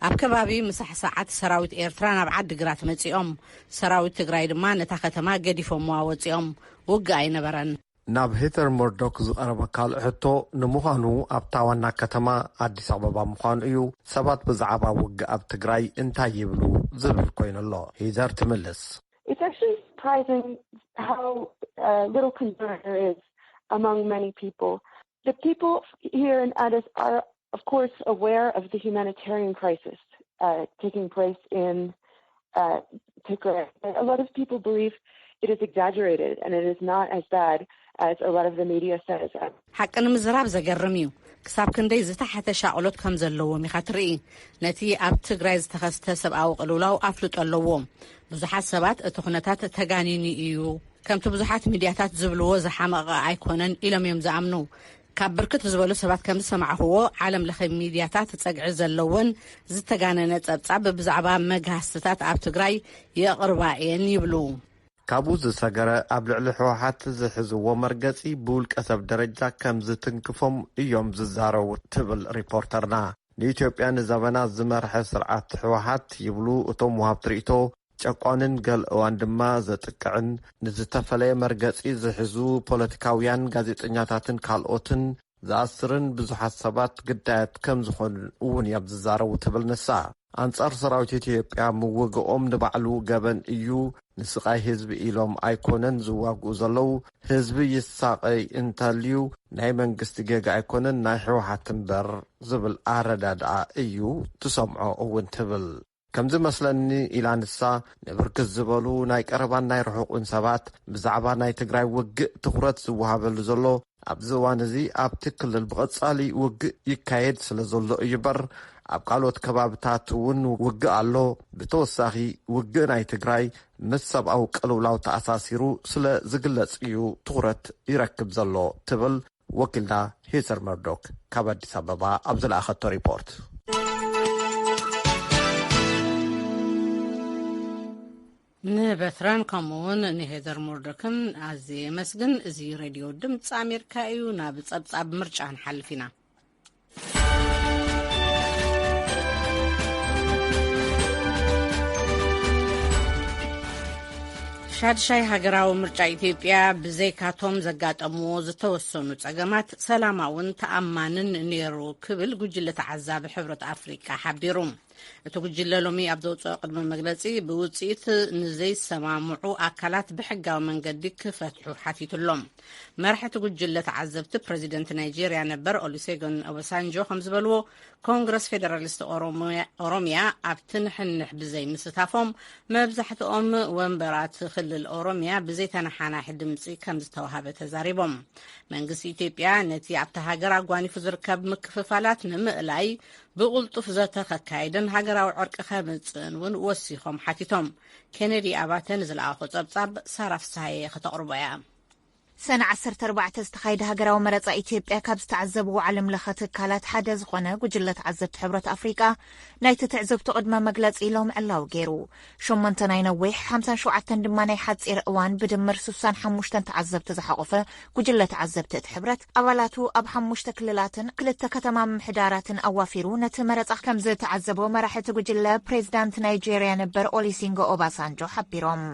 ኣብ ከባቢ ምሳሕ ሰዓት ሰራዊት ኤርትራ ናብ ዓዲግራት መጺኦም። ሰራዊት ትግራይ ድማ ነታ ከተማ ገዲፎምዋ ወጺኦም። ውግእ ኣይነበረን። ናብ ሄተር መርዶክ ዝቐረበ ካልእ ሕቶ፣ ንምዃኑ ኣብታ ዋና ከተማ ኣዲስ ኣበባ ምዃኑ እዩ፣ ሰባት ብዛዕባ ውግእ ኣብ ትግራይ እንታይ ይብሉ ዝብል ኮይኑ ኣሎ። ሄዘር ትምልስ። It's actually surprising how uh, little concern there is among many people. The people here in Addis are, of course, aware of the humanitarian crisis uh, taking place in uh, Tigray. A lot of people believe it is exaggerated and it is not as bad as a lot of the media says. ሓቂ ንምዝራብ ዘገርም እዩ። ክሳብ ክንደይ ዝተሓተ ሻቕሎት ከም ዘለዎም ኢኻ ትርኢ። ነቲ ኣብ ትግራይ ዝተኸስተ ሰብኣዊ ቅልውላው ኣፍልጦ ኣለዎም። ብዙሓት ሰባት እቲ ኩነታት ተጋኒኑ እዩ፣ ከምቲ ብዙሓት ሚድያታት ዝብልዎ ዝሓመቐ ኣይኮነን ኢሎም እዮም ዝኣምኑ። ካብ ብርክት ዝበሉ ሰባት ከም ዝሰማዕኽዎ፣ ዓለም ለኸ ሚድያታት ጸግዒ ዘለወን ዝተጋነነ ጸብጻብ ብዛዕባ መግሃስትታት ኣብ ትግራይ የቕርባ እየን ይብሉ። ካብኡ ዝሰገረ፣ ኣብ ልዕሊ ህወሓት ዝሕዝዎ መርገጺ ብውልቀ ሰብ ደረጃ ከም ዝትንክፎም እዮም ዝዛረቡ ትብል ሪፖርተርና። ንኢትዮጵያ ንዘበናት ዝመርሐ ስርዓት ህወሓት ይብሉ እቶም ወሃብቲ ርእይቶ፣ ጨቋንን ገል እዋን ድማ ዘጥቅዕን፣ ንዝተፈለየ መርገጺ ዝሕዙ ፖለቲካውያን፣ ጋዜጠኛታትን ካልኦትን ዝኣስርን ብዙሓት ሰባት ግዳያት ከም ዝኾኑ እውን እዮም ዝዛረቡ ትብል ንሳ። ኣንጻር ሰራዊት ኢትዮጵያ ምውግኦም ንባዕሉ ገበን እዩ፣ ንስቓይ ህዝቢ ኢሎም ኣይኮነን ዝዋግኡ ዘለዉ። ህዝቢ ይሳቐይ እንተልዩ ናይ መንግስቲ ጌጋ ኣይኮነን፣ ናይ ህወሓት እምበር ዝብል ኣረዳድኣ እዩ ትሰምዖ እውን ትብል። ከም ዝመስለኒ፣ ኢላ ንሳ፣ ንብርክት ዝበሉ ናይ ቀረባን ናይ ርሑቕን ሰባት ብዛዕባ ናይ ትግራይ ውግእ ትኹረት ዝወሃበሉ ዘሎ ኣብዚ እዋን እዚ ኣብቲ ክልል ብቐጻሊ ውግእ ይካየድ ስለ ዘሎ እዩ እምበር፣ ኣብ ካልኦት ከባብታት እውን ውግእ ኣሎ። ብተወሳኺ፣ ውግእ ናይ ትግራይ ምስ ሰብኣዊ ቅልውላው ተኣሳሲሩ ስለ ዝግለጽ እዩ ትኹረት ይረክብ ዘሎ፣ ትብል ወኪልና ሄዘር መርዶክ ካብ ኣዲስ ኣበባ ኣብ ዝለኣኸቶ ሪፖርት። ንበትራን ከምኡውን ንሄዘር ሞርዶክን ኣዝየ የመስግን። እዚ ሬድዮ ድምፂ ኣሜሪካ እዩ። ናብ ጸብጻብ ምርጫ ንሓልፍ ኢና። ሻድሻይ ሃገራዊ ምርጫ ኢትዮጵያ ብዘይካቶም ዘጋጠምዎ ዝተወሰኑ ጸገማት ሰላማውን ተኣማንን ነይሩ ክብል ጉጅለ ተዓዛቢ ሕብረት ኣፍሪቃ ሓቢሩ። እቲ ጉጅለ ሎሚ ኣብ ዘውፅኦ ቅድመ መግለፂ ብውፅኢት ንዘይሰማምዑ ኣካላት ብሕጋዊ መንገዲ ክፈትሑ ሓቲቱ ኣሎ። መራሕቲ ጉጅለ ተዓዘብቲ ፕሬዚደንት ናይጄርያ ነበር ኦሉሴጎን ኦባሳንጆ ከም ዝበልዎ፣ ኮንግረስ ፌደራሊስት ኦሮሚያ ኣብቲ ንሕንሕ ብዘይ ምስታፎም መብዛሕትኦም ወንበራት ክልል ኦሮሚያ ብዘይተነሓናሒ ድምፂ ከም ዝተዋሃበ ተዛሪቦም። መንግስቲ ኢትዮጵያ ነቲ ኣብታ ሃገር ኣጓኒፉ ዝርከብ ምክፍፋላት ንምእላይ ብቕልጡፍ ዘተ ከካይድን ሃገራዊ ዕርቂ ከምጽእን እውን ወሲኾም ሓቲቶም። ኬነዲ ኣባተ ንዝለኣኾ ጸብጻብ ሳራ ፍስሃየ ከተቕርቦ እያ። ሰነ ዓሰርተ ኣርባዕተ ዝተኻየደ ሃገራዊ መረጻ ኢትዮጵያ ካብ ዝተዓዘብዎ ዓለም ለኸ ትካላት ሓደ ዝኾነ ጉጅለ ተዓዘብቲ ሕብረት ኣፍሪቃ ናይቲ ትዕዝብቱ ቅድመ መግለጺ ሎም ዕላው ገይሩ። ሸሞንተ ናይ ነዊሕ፣ ሓምሳን ሸውዓተን ድማ ናይ ሓጺር እዋን ብድምር ስሳን ሓሙሽተን ተዓዘብቲ ዝሓቖፈ ጉጅለ ተዓዘብቲ እቲ ሕብረት ኣባላቱ ኣብ ሓሙሽተ ክልላትን ክልተ ከተማ ምምሕዳራትን ኣዋፊሩ ነቲ መረጻ ከም ዝተዓዘቦ መራሒ እቲ ጉጅለ ፕሬዚዳንት ናይጄርያ ነበር ኦሊሲንጎ ኦባሳንጆ ሓቢሮም።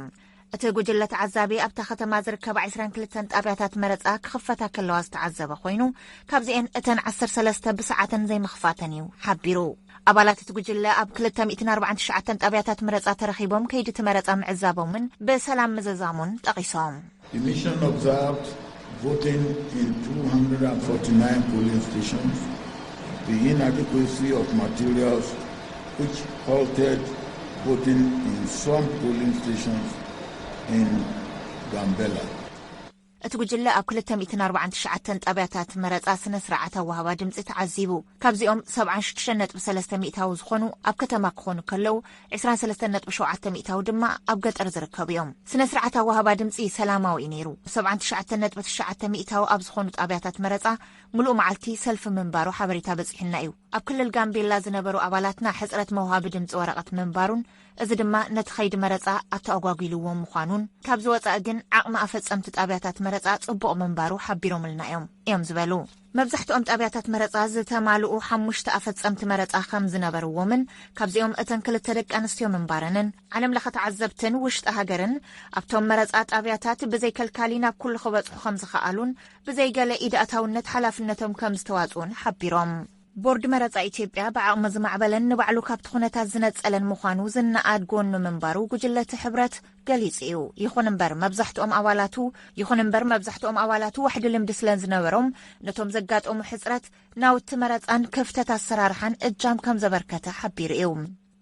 እቲ ጉጅለ ተዓዛቢ ኣብታ ከተማ ዝርከባ ዕስራን ክልተን ጣብያታት መረጻ ክኽፈታ ከለዋ ዝተዓዘበ ኮይኑ፣ ካብዚኤን እተን ዓሰርተ ሰለስተ ብሰዓተን ዘይምኽፋተን እዩ ሓቢሩ። ኣባላት እቲ ጉጅለ ኣብ ክልተ ሚእትን ኣርባዓን ትሽዓተን ጣብያታት መረጻ ተረኺቦም ከይዲ እቲ መረጻ ምዕዛቦምን ብሰላም ምዝዛሙን ጠቒሶም። The mission observed voting in two hundred forty-nine polling stations, the inadequacy of materials which halted voting in some polling stations in Gambela. እቲ ጉጅለ ኣብ ክልተ ሚእትን ኣርባዓን ትሽዓተን ጣብያታት መረጻ ስነ ስርዓት ኣወሃባ ድምጺ ተዓዚቡ። ካብዚኦም ሰብዓን ሽዱሽተን ነጥቢ ሰለስተ ሚእታዊ ዝኾኑ ኣብ ከተማ ክኾኑ ከለዉ፣ ዕስራን ሰለስተን ነጥቢ ሸውዓተ ሚእታዊ ድማ ኣብ ገጠር ዝርከቡ እዮም። ስነ ስርዓት ኣወሃባ ድምጺ ሰላማዊ እዩ ነይሩ። ሰብዓን ትሽዓተን ነጥቢ ትሽዓተ ሚእታዊ ኣብ ዝኾኑ ጣብያታት መረጻ ምሉእ መዓልቲ ሰልፊ ምንባሩ ሓበሬታ በጺሑና እዩ። ኣብ ክልል ጋምቤላ ዝነበሩ ኣባላትና ሕጽረት መውሃቢ ድምጺ ወረቐት ምንባሩን፣ እዚ ድማ ነቲ ኸይዲ መረጻ ኣተኣጓጒልዎ ምዃኑን፣ ካብዚ ወጻኢ ግን ዓቕሚ ኣፈጸምቲ ጣብያታት መረጻ ጽቡቕ ምንባሩ ሓቢሮምልና እዮም፣ እዮም ዝበሉ። መብዛሕትኦም ጣብያታት መረጻ ዝተማልኡ ሓሙሽተ ኣፈጸምቲ መረጻ ከም ዝነበርዎምን፣ ካብዚኦም እተን ክልተ ደቂ ኣንስትዮ ምንባረንን፣ ዓለም ለኸ ተዓዘብትን ውሽጢ ሃገርን ኣብቶም መረጻ ጣብያታት ብዘይ ከልካሊ ናብ ኩሉ ክበጽሑ ከም ዝኸኣሉን፣ ብዘይ ገለ ኢድ ኣታውነት ሓላፍነቶም ከም ዝተዋጽኡን ሓቢሮም። ቦርድ መረጻ ኢትዮጵያ ብዓቕሚ ዝማዕበለን ንባዕሉ ካብቲ ኩነታት ዝነጸለን ምዃኑ ዝነኣድ ጎኑ ምንባሩ ጉጅለ እቲ ሕብረት ገሊጹ እዩ። ይኹን እምበር መብዛሕትኦም ኣባላቱ፣ ይኹን እምበር መብዛሕትኦም ኣባላቱ ዋሕዲ ልምዲ ስለ ዝነበሮም፣ ነቶም ዘጋጠሙ ሕጽረት ናውቲ መረጻን ክፍተት ኣሰራርሓን እጃም ከም ዘበርከተ ሓቢሩ እዩ።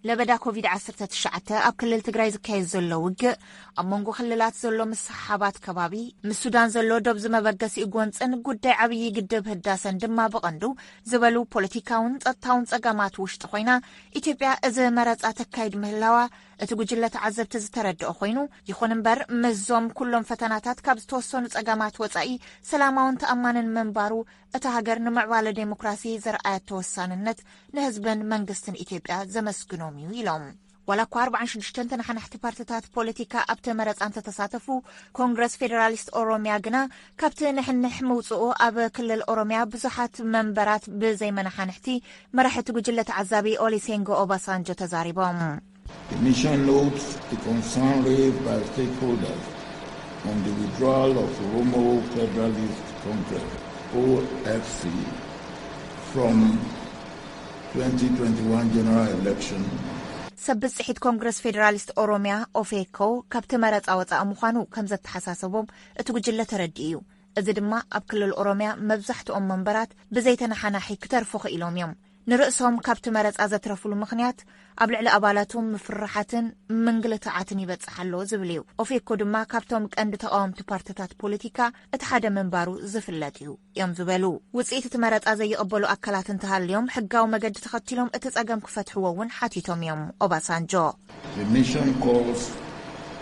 ለበዳ ኮቪድ ዓሰርተ ትሽዓተ ኣብ ክልል ትግራይ ዝካየድ ዘሎ ውግእ፣ ኣብ መንጎ ክልላት ዘሎ ምስሕሓባት ከባቢ፣ ምስ ሱዳን ዘሎ ዶብ ዝመበገሲኡ ጎንጽን ጉዳይ ዓብዪ ግድብ ህዳሰን ድማ ብቐንዱ ዝበሉ ፖለቲካውን ጸጥታውን ጸገማት ውሽጢ ኮይና፣ ኢትዮጵያ እዚ መረጻ ተካይድ ምህላዋ እቲ ጉጅለ ተዓዘብቲ ዝተረድኦ ኮይኑ፣ ይኹን እምበር ምስዞም ኩሎም ፈተናታት ካብ ዝተወሰኑ ጸገማት ወጻኢ ሰላማውን ተኣማንን ምንባሩ እታ ሃገር ንምዕባለ ዴሞክራሲ ዘርኣየቶ ወሳንነት ንህዝብን መንግስትን ኢትዮጵያ ዘመስግኖም እዩ ኢሎም። ዋላ እኳ ኣርባዓን ሽዱሽተን ተነሓናሕቲ ፓርትታት ፖለቲካ ኣብቲ መረጻ እንተተሳተፉ፣ ኮንግረስ ፌደራሊስት ኦሮሚያ ግና ካብቲ ንሕንሕ ምውጽኡ ኣብ ክልል ኦሮሚያ ብዙሓት መንበራት ብዘይመነሓንሕቲ መራሒ እቲ ጉጅለ ተዓዛቢ ኦሊሴንጎ ኦባሳንጆ ተዛሪቦም። The mission notes the concern raised by stakeholders on the withdrawal of Oromo Federalist Congress, O F C, from twenty twenty-one general election. ሰብ ብጽሒት ኮንግረስ ፌዴራሊስት ኦሮሚያ ኦፌኮ ካብቲ መረጻ ወጻኢ ምዃኑ ከም ዘተሓሳሰቦም እቲ ጉጅለ ተረዲኡ እዩ። እዚ ድማ ኣብ ክልል ኦሮሚያ መብዛሕትኦም መንበራት ብዘይተነሓናሒ ክተርፉ ክኢሎም እዮም። ንርእሶም ካብቲ መረጻ ዘትረፍሉ ምኽንያት ኣብ ልዕሊ ኣባላቶም ምፍርራሓትን ምንግልታዓትን ይበጽሕ ኣሎ ዝብል እዩ። ኦፌኮ ድማ ካብቶም ቀንዲ ተቓወምቲ ፓርትታት ፖለቲካ እቲ ሓደ ምንባሩ ዝፍለጥ እዩ እዮም ዝበሉ። ውጽኢት እቲ መረጻ ዘይቕበሉ ኣካላት እንተሃልዮም ሕጋዊ መገዲ ተኸቲሎም እቲ ጸገም ክፈትሕዎ እውን ሓቲቶም እዮም ኦባሳንጆ። The mission calls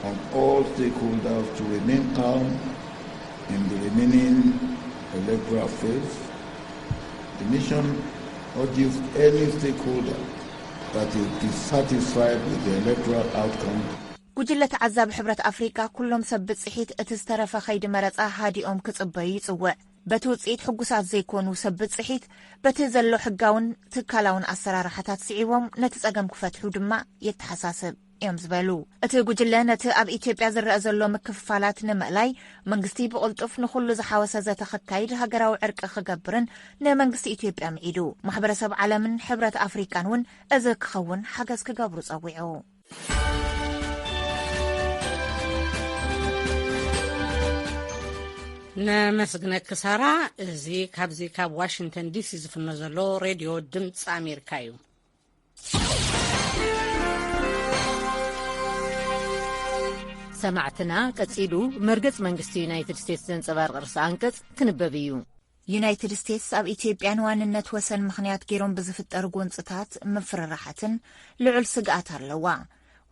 on all stakeholders to remain calm in the remaining electoral phase. The mission urges any stakeholder that is dissatisfied with the electoral outcome ጉጅለ ተዓዛቢ ሕብረት ኣፍሪቃ ኩሎም ሰብ ብጽሒት እቲ ዝተረፈ ከይዲ መረጻ ሃዲኦም ክጽበዩ ይጽውዕ። በቲ ውጽኢት ሕጉሳት ዘይኮኑ ሰብ ብጽሒት በቲ ዘሎ ሕጋውን ትካላውን ኣሰራርሓታት ስዒቦም ነቲ ጸገም ክፈትሑ ድማ የተሓሳስብ እዮም ዝበሉ። እቲ ጉጅለ ነቲ ኣብ ኢትዮጵያ ዝረአ ዘሎ ምክፍፋላት ንምእላይ መንግስቲ ብቕልጡፍ ንኹሉ ዝሓወሰ ዘተ ከካይድ ሃገራዊ ዕርቂ ክገብርን ንመንግስቲ ኢትዮጵያ ምዒዱ። ማሕበረሰብ ዓለምን ሕብረት ኣፍሪቃን እውን እዚ ክኸውን ሓገዝ ክገብሩ ጸዊዑ። ነመስግነኪ ሳራ። እዚ ካብዚ ካብ ዋሽንግተን ዲሲ ዝፍኖ ዘሎ ሬድዮ ድምፂ ኣሜሪካ እዩ። ሰማዕትና፣ ቀጺሉ መርገጽ መንግስቲ ዩናይትድ ስቴትስ ዘንጸባርቕ ርእሰ ኣንቀጽ ክንበብ እዩ። ዩናይትድ ስቴትስ ኣብ ኢትዮጵያ ንዋንነት ወሰን ምኽንያት ገይሮም ብዝፍጠሩ ጎንፅታት ምፍርራሓትን ልዑል ስግኣት ኣለዋ።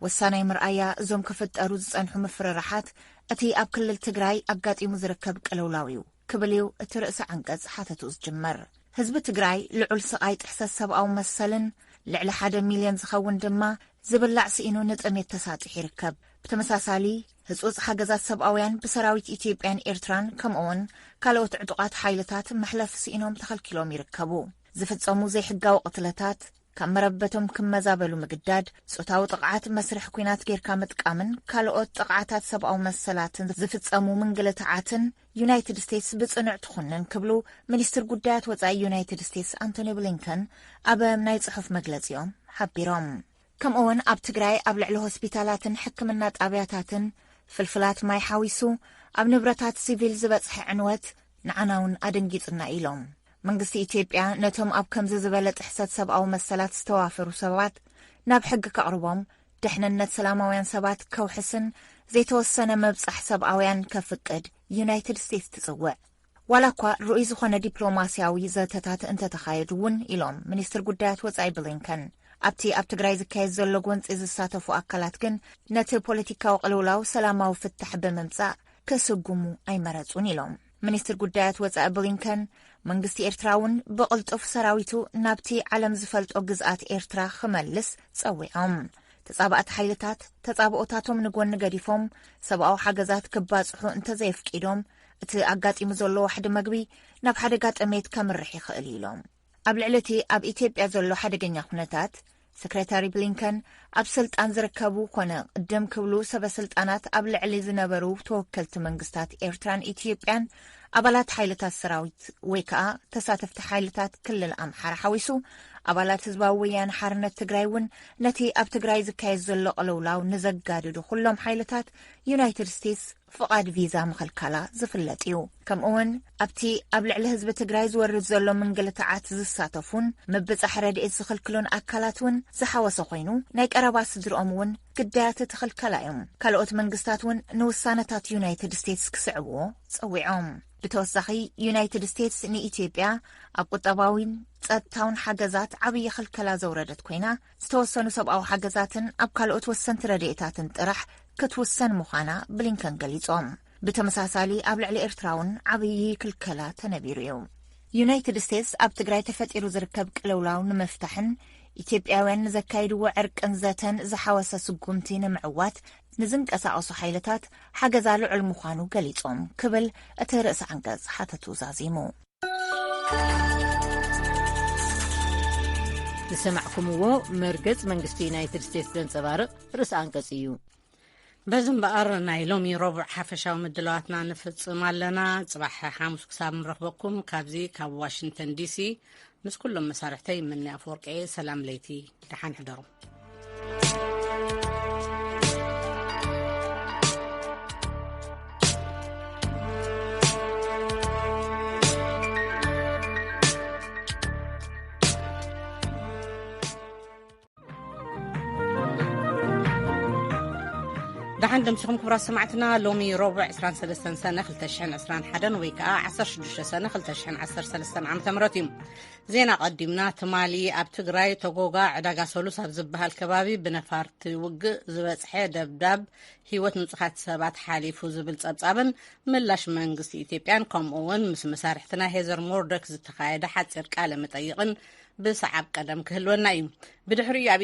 ወሳናይ ምርኣያ እዞም ክፍጠሩ ዝፀንሑ ምፍርራሓት እቲ ኣብ ክልል ትግራይ ኣጋጢሙ ዝርከብ ቅልውላው እዩ ክብል እዩ እቲ ርእሰ ዓንቀጽ ሓተቱ ዝጅመር። ህዝቢ ትግራይ ልዑል ስቓይ ጥሕሰት ሰብኣዊ መሰልን ልዕሊ ሓደ ሚልዮን ዝኸውን ድማ ዝብላዕ ስኢኑ ንጥሜት ተሳጢሑ ይርከብ። ብተመሳሳሊ ህጹጽ ሓገዛት ሰብኣውያን ብሰራዊት ኢትዮጵያን ኤርትራን ከምኡውን ካልኦት ዕጡቓት ሓይልታት መሕለፍ ስኢኖም ተኸልኪሎም ይርከቡ። ዝፍጸሙ ዘይሕጋዊ ቅትለታት፣ ካብ መረበቶም ክመዛበሉ ምግዳድ፣ ጾታዊ ጥቕዓት መስርሕ ኲናት ጌርካ ምጥቃምን ካልኦት ጥቕዓታት ሰብኣዊ መሰላትን ዝፍጸሙ ምንግልታዓትን ዩናይትድ ስቴትስ ብጽኑዕ ትኹንን ክብሉ ሚኒስትር ጉዳያት ወጻኢ ዩናይትድ ስቴትስ ኣንቶኒ ብሊንከን ኣብ ናይ ጽሑፍ መግለጺኦም ሓቢሮም። ከምኡውን ኣብ ትግራይ ኣብ ልዕሊ ሆስፒታላትን ሕክምና ጣብያታትን ፍልፍላት ማይ ሓዊሱ ኣብ ንብረታት ሲቪል ዝበጽሐ ዕንወት ንዓና እውን ኣደንጊጹና ኢሎም። መንግስቲ ኢትዮጵያ ነቶም ኣብ ከምዚ ዝበለ ጥሕሰት ሰብኣዊ መሰላት ዝተዋፈሩ ሰባት ናብ ሕጊ ከቕርቦም፣ ድሕንነት ሰላማውያን ሰባት ከውሕስን ዘይተወሰነ መብጻሕ ሰብኣውያን ከፍቅድ ዩናይትድ ስቴትስ ትጽውዕ። ዋላ እኳ ርኡይ ዝኾነ ዲፕሎማስያዊ ዘተታት እንተተኻየዱ እውን ኢሎም ሚኒስትር ጉዳያት ወጻኢ ብሊንከን። ኣብቲ ኣብ ትግራይ ዝካየድ ዘሎ ጎንፂ ዝሳተፉ ኣካላት ግን ነቲ ፖለቲካዊ ቅልውላው ሰላማዊ ፍታሕ ብምምጻእ ክስጉሙ ኣይመረጹን ኢሎም። ሚኒስትር ጉዳያት ወጻኢ ብሊንከን መንግስቲ ኤርትራ እውን ብቕልጡፍ ሰራዊቱ ናብቲ ዓለም ዝፈልጦ ግዝኣት ኤርትራ ክመልስ ጸዊዖም። ተጻባእቲ ሓይልታት ተጻብኦታቶም ንጎኒ ገዲፎም ሰብኣዊ ሓገዛት ክባጽሑ እንተዘየፍቂዶም እቲ ኣጋጢሙ ዘሎ ዋሕዲ መግቢ ናብ ሓደጋ ጥሜት ከምርሕ ይኽእል ኢሎም። ኣብ ልዕሊ እቲ ኣብ ኢትዮጵያ ዘሎ ሓደገኛ ኩነታት፣ ሰክረታሪ ብሊንከን ኣብ ስልጣን ዝርከቡ ኮነ ቅድም ክብሉ ሰበ ስልጣናት ኣብ ልዕሊ ዝነበሩ ተወከልቲ መንግስታት ኤርትራን ኢትዮጵያን ኣባላት ሓይልታት ሰራዊት ወይ ከኣ ተሳተፍቲ ሓይልታት ክልል ኣምሓራ ሓዊሱ ኣባላት ህዝባዊ ወያነ ሓርነት ትግራይ እውን ነቲ ኣብ ትግራይ ዝካየድ ዘሎ ቅልውላው ንዘጋድዱ ኩሎም ሓይልታት ዩናይትድ ስቴትስ ፍቓድ ቪዛ ምኽልካላ ዝፍለጥ እዩ። ከምኡውን ኣብቲ ኣብ ልዕሊ ህዝቢ ትግራይ ዝወርድ ዘሎ ምንግልታዓት ዝሳተፉን ምብጻሕ ረድኤት ዝኽልክሉን ኣካላት እውን ዝሓወሰ ኮይኑ ናይ ቀረባ ስድርኦም እውን ግዳያት እቲ ክልከላ እዮም። ካልኦት መንግስታት እውን ንውሳነታት ዩናይትድ ስቴትስ ክስዕብዎ ጸዊዖም። ብተወሳኺ ዩናይትድ ስቴትስ ንኢትዮጵያ ኣብ ቁጠባዊን ጸጥታውን ሓገዛት ዓብዪ ክልከላ ዘውረደት ኮይና ዝተወሰኑ ሰብኣዊ ሓገዛትን ኣብ ካልኦት ወሰንቲ ረድኤታትን ጥራሕ ክትውሰን ምዃና ብሊንከን ገሊጾም። ብተመሳሳሊ ኣብ ልዕሊ ኤርትራ እውን ዓብዪ ክልከላ ተነቢሩ እዩ። ዩናይትድ ስቴትስ ኣብ ትግራይ ተፈጢሩ ዝርከብ ቅልውላው ንምፍታሕን ኢትዮጵያውያን ንዘካይድዎ ዕርቅን ዘተን ዝሓወሰ ስጉምቲ ንምዕዋት ንዝንቀሳቐሱ ሓይልታት ሓገዛ ልዑል ምዃኑ ገሊጾም ክብል እቲ ርእሰ ዓንቀጽ ሓተቱ ዛዚሙ። ዝሰማዕኩምዎ መርገጽ መንግስቲ ዩናይትድ ስቴትስ ዘንጸባርቕ ርእሰ ኣንቀጽ እዩ። በዚ እምበኣር ናይ ሎሚ ረቡዕ ሓፈሻዊ ምድላዋትና ንፍጽም ኣለና። ጽባሕ ሓሙስ ክሳብ ንረኽበኩም ካብዚ ካብ ዋሽንግተን ዲሲ ምስ ኩሎም መሳርሕተይ ምኒ ኣፈወርቂ ሰላም ለይቲ፣ ደሓን ሕደሩ። ደሓን ደምሲኹም ክቡራት ሰማዕትና። ሎሚ ረቡዕ ዕስራን ሰለስተን ሰነ ክልተ ሽሕን ዕስራን ሓደን ወይ ከዓ ዓሰርተ ሽዱሽተ ሰነ ክልተ ሽሕን ዓሰርተ ሰለስተን ዓመተ ምህረት እዩ። ዜና ቀዲምና። ትማሊ ኣብ ትግራይ ተጎጋ ዕዳጋ ሰሉስ ኣብ ዝበሃል ከባቢ ብነፋርቲ ውግእ ዝበፅሐ ደብዳብ ህይወት ንጹሓት ሰባት ሓሊፉ ዝብል ጸብጻብን ምላሽ መንግስቲ ኢትዮጵያን፣ ከምኡ እውን ምስ መሳርሕትና ሄዘር ሞርዶክ ዝተኻየደ ሓጺር ቃለ መጠይቕን ብሰዓብ ቀደም ክህልወና እዩ። ብድሕሪኡ ኣብ